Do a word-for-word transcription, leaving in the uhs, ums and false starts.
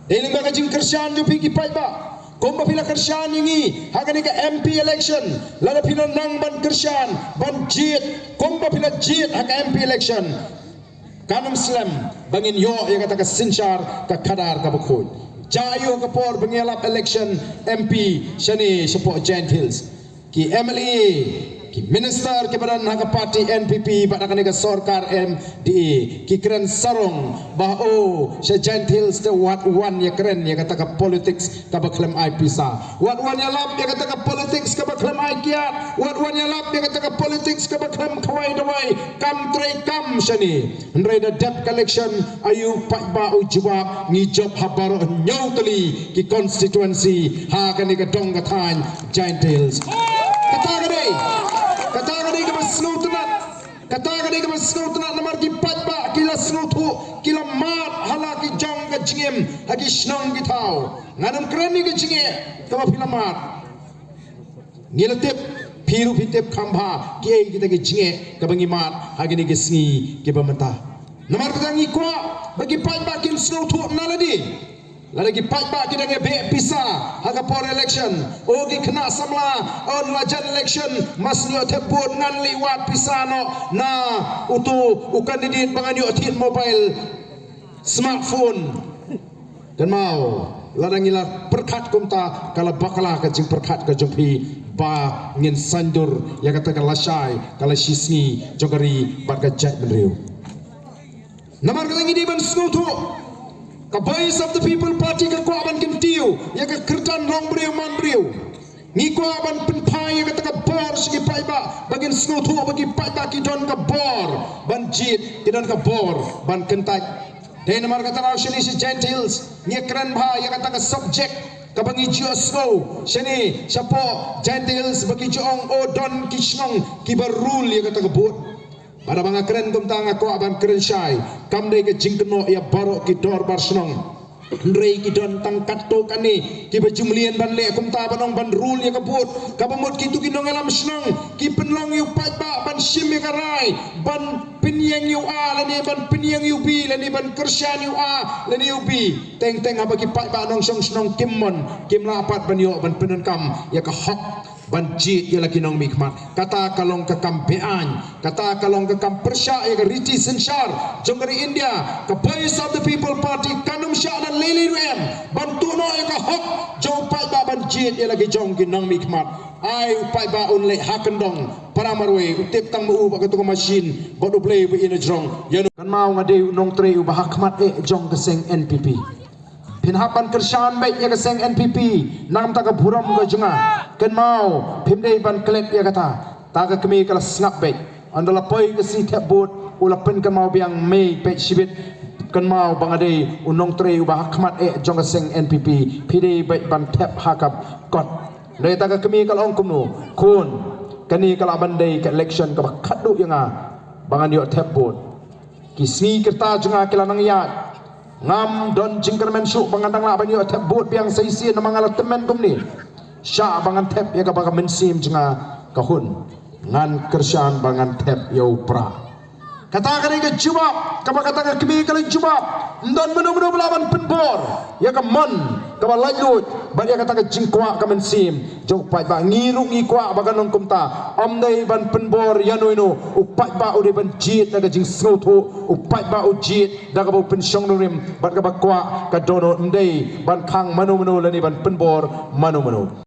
Dei lyngba ka jingkyrshan jong phi ki paidbah. Kumba phi la kyrshan ïa ngi ha kane ka M P election, lada phi la nang ban kyrshan ban jied kumba phi la jied ha ka M P election, kan ym slem ba ngin ïoh ïa kata ka synshar ka khadar kaba khuid. Jia ïa ka por ba ngin ïalap election M P shane shapoh Jaintia Hills. Ki M L A, ki minister kiba don ha ka party N P P bad ha kane ka sorkar M D A ki kren sarong ba, oh, sha Jaintia Hills te wat wan ïakren ïa kata ka politics kaba khlem ai pisa. Wat wan ïalap ïa kata ka politics kaba khlem ai kiad. Wat wan ïalap ïa kata ka politics kaba khlem khawai dawai. Kam trei kam shane. Hynrei da dep ka election, aïu paidbah u jubab, ngi jop ha baroh hynñiew tylli ki constituency ha kane ka dong ka thaiñ Jaintia Hills. Kata ka dei, kata ka dei kaba sngewtynnat. Kata ka dei kaba sngewtynnat namar ki paidbah ki la sngewthuh, ki la mad ha la ki jong ka jingim ha ki shnong ki thaw. Ngan ym kren ïa ka jingeh kaba phi la mad. Ngi la tip, phi ruh phi tip kham bha kiei kita ki jingeh kaba ngi mad ha kine ki sngi kiba mynta. Namar kata ngi kwah ba ki paidbah kin sngewthuh na lade. Lada ki paidbah ki dang ïa beh pisa ha ka por election, o ki khynnah samla, o la jan election, mas ïoh thep vote, ngan leit wad pisa noh na uto u candidate ba ngan ïoh thied mobile, smartphone. Kynmaw, lada ngi la pyrkhat kumta, ka la bakla ka jingpyrkhat ka jong phi ba ngin saiñdur ïa kata ka lashai ka lashisngi jong ka ri bad ka jaitbynriew. Namar kata ngi dei ban sngewthuh, ka Voice of the People Party ka kwah ban kyntiew ïa ka kyrdan long briew man briew. Ngi kwah ban pynphai ïa kata ka bor sha ki paidbah ba ngin sngewthuh ba ki paidbah ki don ka bor ban jied, ki don ka bor ban kyntait. Dei namar kata ruh shane sha Jaintia Hills ngi ïakren bha ïa kata ka subject kaba ngi ju ïohsngew shane shapoh Jaintia Hills ba ki ju ong, o, don ki shnong kiba rule ïa kata ka vote. Bad haba nga kren kumta nga kwah ban kren shai, kam dei ka jingkynnoh ïa baroh ki dorbar shnong. Hynrei ki don tang katto katne kiba ju mlien ban leh kumta, ban ong ban rule ïa ka vote. Kaba mut kito ki nongïalam shnong ki pynlong ïa u paidbah ban shim ïa ka rai ban pynïeng ïa u A lane ban pynïeng ïa u B lane ban kyrshan ïa u A lane ïa u B. Teng teng haba ki paidbah nongshong shnong kim mon, kim lah pat ban ïoh ban pyndonkam ïa ka hok ban jied ïa la ki nongmihkhmat. Kata ka long ka kam be-aiñ, kata ka long ka kam pyrshah ïa ka riti synshar jong ka ri India. Ka Voice of the People Party kan ym shah na lei lei ruh em ban tuh noh ïa ka hok jong u paidbah ban jied ïa la ki jong ki nongmihkhmat. Ai u paidbah un leit ha kyndong para marwei, u tip tang ma u bad kato ka machine bad U Blei ba i na jrong. Ïa u kynmaw, nga dei u nongtrei uba ha khmat eh jong ka seng N P P. Phin hap ban kyrshan beit ïa ka seng N P P na ka bynta ka burom ka jong nga. Kynmaw, phim dei ban klet ïa kata. Ta ka kmie ka la sngap beit. Ynda la poi ka sngi thep vote, u la pynkynmaw biang, mei beit shibit. Kynmaw ba nga dei u nongtrei uba ha khmat eh jong ka seng N P P. Phi dei beit ban thep ha ka kot. Hynrei ta ka kmie ka la ong kumno? Khun, kane ka lah ban dei ka election kaba khatduh ïa nga ba ngan ïoh thep vote. Ki sngi ki rta jong nga ki la nang ïaid. Ngam don jingkyrmen shuh ba ngan dang lah ban ïoh thep vote biang sa shisien namar nga la tymmen kumne. Shah ba ngan thep ïa kaba ka mynsiem jong nga ka hun. Ngan kyrshan ba ngan thep ïa u Prah. Kata ka dei ka jubab kaba kata ka kmie ka la jubab. Ym don mano mano ba lah ban pynbor ïa ka mon kaba laitluid bad ïa kata ka jingkwah ka mynsiem jong u paidbah. Ngi ruh ngi kwah ba kan long kumta. Ym dei ban pynbor ïano ïano. U paidbah u dei ban jied da ka jingsngewthuh. U paidbah u jied da kaba u pynshong nongrim bad kaba kwah ka dohnud. Ym dei ban khang mano mano lane ban pynbor mano mano.